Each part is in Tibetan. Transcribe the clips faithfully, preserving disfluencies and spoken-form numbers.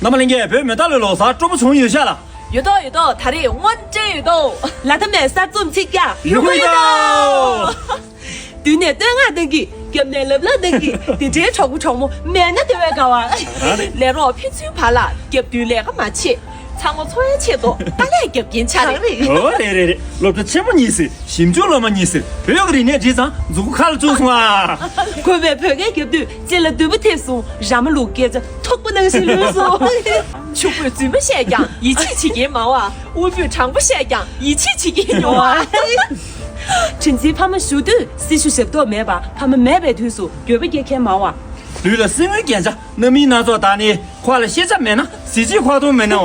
རྣམ་པ་ལྷན་རྒྱས། བོད་མི་ད་ལོའི་ལོ་གསར་སྤྲོ་པོ་བྱུང་ཡོད་ཤག་ལ། ཡོད་དོ་ཡོད་དོ། ད་རེས་དངོས་འབྲེལ་ཡོད་དོ། ལ་ད་མས་གསར་རྩོམ་ཚིག་རྒྱག་ཡོད་ཡོད་དོ། མདུན་ནས་བསྟོད་བསྔགས་གཏང་གི། རྒྱབ་ནས་ལབ་ལབ་གཏང་གི། འདི་འདྲའི་གྲོགས་པོ་གྲོགས་མོ་མེད་ན་དེ་བས་དགའ་བ། ལས་རོགས་ཕན་ཚུན་བར་ལ་རྒྱབ་མདུན་ལས་ཀ་མ་བྱེད། ཚང་མ་འཚོ་བའི་ཆེད་དུ་དཀའ་ལས་རྒྱབ་མཁན་ཆགས་རེད། ཨོ་རེད་རེད་རེད། སློབ་གྲྭ་ཆེན་མོ་གཉིས་ཟེར། ཞིབ་འཇུག་སློབ་མ་གཉིས་ཟེར། བོད་ཀྱི་རིག་གནས་བྲིས་ཙང་མཛུབ་གུ་ཁ་ལ་བཅུག་སོང་ཨ། དགོས་པའི་བོད་སྐད་རྒྱབ་དུས་ལྕེ་ལ་རྡུལ་པ་ཐེབས་སོང་། ར་མ་ལུག་སྐད་ཆ་ཐུག་པ་ནང་བཞིན་ལུས་སོང་། ཕྱུག་པོས་རྫུན་མ་བཤད་ཀྱང་ཡིད་ཆེས་བྱེད་མཁན་མང་བ། དབུལ་པོས་དྲང་པོ་བཤད་ཀྱང་ཡིད་ཆེས་བྱེད་མཁན་ཉུང་བ། དྲིན་ཆེན་ཕ་མ་བཞུགས་དུས་སྲི་ཞུ་ཞབས་ཏོག་མེད་པ། ཕ་མ་མེད་པའི་དུས་སུ་འགྱོད་པ་སྐྱེ་མཁན་མང་བ། ལུས་ལ་སེམས་ཀྱི་རྒྱན་ཆ་སྣ་མིན་སྣ་ཚོགས་བཏགས་ནས། ཁོག་ལ་ཤེས་བྱ་མེད་ན་གཟི་བརྗིད་ཁོག་སྟོང་མེད་ནའོ།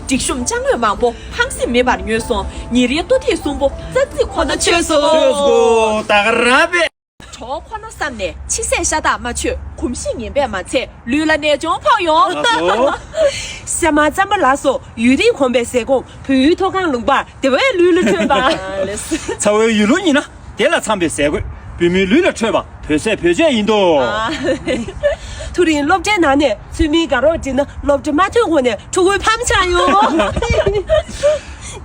སྒྲིག་གཤོམ་ཅ་དངོས་མང་པོ་ཕངས་སེམས་མེད་པར་ཉོས་སོང་། ཉིན་རེའི་ལྟོ་ཐིག་གསུམ་པོ་རྩ་རྩིས་ཁོ་ན་ཆོད་སོང་། ཆོད་སོང་། ད་ག་རང་རེད། གྲོགས་ཁོ་ན་བསམ་ནས་ཕྱི་གསལ་ཤ་སྟག་མ་ཆོད། གོམས་གཤིས་ངན་པས་མ་ཚད་ལུས་ལ་ནད་གཅོང་ཕོག་ཡོང་། ལགས་སོ། ཤ་མར་རྩམ་པ་ལ་སོགས་ཡུན་རིང་གོམས་པའི་ཟས་སྐོམ་བོད་ཡུལ་མཐོ་སྒང་ལུང་པར་དེ་བས་ལུས་ལ་འཕྲོད་པ། ཚ་བའི་ཡུལ་ལུང་ཡིན་ན། དེ་ལ་འཚམ་པའི་ཟས་གོས། བོད་མིའི་ལུས་ལ་འཕྲོད་པ་བོད་ཟས་བོད་ཆས་ཡིན་དོ། ཨ། དེ་རིང་སློབ་གྲྭའི་ནང་ནས་ཚུལ་མིན་དགའ་རོགས་བསྒྲིགས་ན། སློབ་གྲྭ་མ་ཐོན་གོང་ནས་ཕྲུ་གུའི་ཕ་མ་ཆགས་ཡོང་།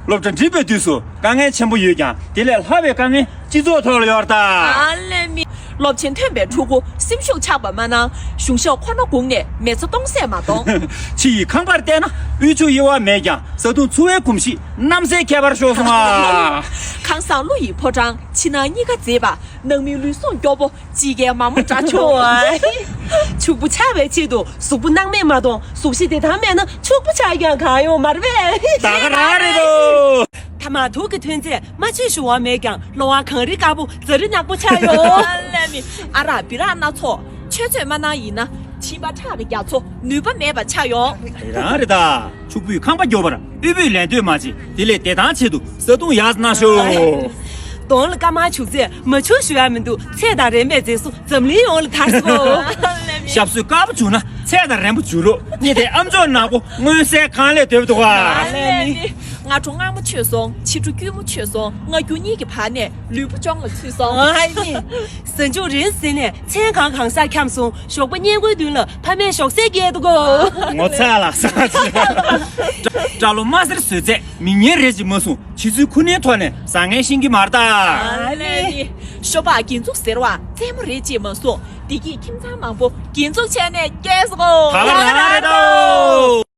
སློབ་གྲྭ་འགྲིམ་པའི་དུས་སུ་དཀའ་ངལ་ཆེན་པོ་ཡོད་ཀྱང་། དེ་ལས་ལྷག་པའི་དཀའ་ངལ་སྤྱི་ཚོགས་ཐོག་ལ་ཡོད་རེད་ད། ཨ་ལས་མི། སློབ་ཆེན་ཐོན་པའི་ཕྲུ་གུ་སེམས་ཤུགས་ཆག་པ་མ་གནང་། གཞུང་ཞབས་ཁོ་ན་སྒུག་ནས་མི་ཚེ་སྟོང་ཟད་མ་གཏོང་། ཕྱི་ཡི་ཁང་པར་བལྟས་ན་དབུལ་ཕྱུག་དབྱེ་བ་མེད་ཀྱང་། བཟའ་བཏུང་འཚོ་བའི་གོམས་གཤིས་རྣམ་གསལ་ཁྱད་པར་ཤོར་སོང་ཨ། ཁང་བཟང་ཀླུ་ཡི་ཕོ་བྲང་། ཕྱི་ནང་གཉིས་ཀ་མཛེས་པ། ནང་མི་ལུས་ཟུངས་སྐྱོ་པོ་དཔྱིད་ཀའི་མ་མོ་འདྲ་བྱུང་། ཕྱུག་པོ་ཆགས་པའི་ཆེད་དུ་གཟུགས་པོ་སྣང་མེད་མ་གཏོང་། གཟུགས་གཞི་བདེ་ཐང་མེད་ན་ཕྱུག་པོ་ཆགས་ཀྱང་གང་ཡོང་མ་རེད་པས། ད་ག་རང་རེད་དོ། ཐ་མག་དུག་གི་ཐོན་རྫས་མ་བཅོས་ཞུ་བ་མེད་ཀྱང་། གློ་བ་གངས་རི་དཀར་པོ་ཛ་རི་ནག་པོ་ཆགས་ཡོང་། ཨ་ལས་མི། ཨ་རག་སྦི་རག་སྣ་ཚོགས་མཆོད་བསྟོད་མ་གནང་ཡིན་ན། མཆིན་པ་ཁྲག་གི་རྒྱ་མཚོ་ནུས་པ་མེད་པ་ཆགས་ཡོང་། རང་རེད་ད། ཕྱུག་པོས་ཁང་པ་མགྱོགས་པར། དབུལ་པོས་ལས་གཏོད་མ་བྱེད། དེ་ལས་བདེ་ཐང་ཆེད་དུ་བཟའ་བཏུང་ཡག་གནང་ཤོག། གདོང་ལ་སྐར་མ་བྱུག་རྫས་མ་བྱུག་ཞུ་ཡ་མི་འདུག། ཚེ་དང་རན་པའི་རྫས་སུ་འཛམ་གླིང་ཡོངས་ལ་དར་སོང་། ཞབས་སོར་དཀར་པོ་བྱུག་ན་ཚད་དང་རན་པོ་བྱུག་རོགས། གཉིས་དེ་ཨ་མཆོག་ནག་པོ་མངོན་གསལ་གང་ལས་བརྟོལ་འདུག་ག། ཨ་ལས་ནི། སྔ་དྲོ་མངར་མོ་མཆོད་སོང་། ཕྱི་དྲོ་སྐྱུར་མོ་མཆོད་སོང་། སྔ་འགྱུར་གཉིས་ཀྱི་བར་ནས་ལུས་པོ་གཅོང་ལ་ཚུད་སོང་། ཨ་ནི། གཟའ་མཇུག་རིང་ཟིན་ནས་མཚན་གང་གང་སར་འཁྱམས་སོང་། ཞོགས་པ་སྔས་མགོའི་མདུན་ལ་ཕ་མས་ཞོགས་ཟས་བསྐྱལ་འདུག་གོ། ངོ་ཚ་ལ་ས། སྐྲ་ལོ་དམར་སེར་བཟོས་ཚད་མི་ཉན་རེད་ཅེས་མ་གསུངས། ཕྱི་ཚུལ་ཁུ་ནའི་ཐོག་ནས་བཟང་ངན་ཤེས་ཀྱི་མ་རེད་ད། ཨ་ལས་ནི། ཤོ་སྦག་སྒྱེ་འཛུགས་ཟེར་བ་རྩེད་མོ་རེད་ཅེས་མ་གསུངས། བདེ་སྐྱིད་ཁྱིམ་ཚང་མང་པོ་སྒྱེ་འཛུགས་བྱས་ནས་སྐྱེས་སོང་། ད་ག་རང་རེད་དོ།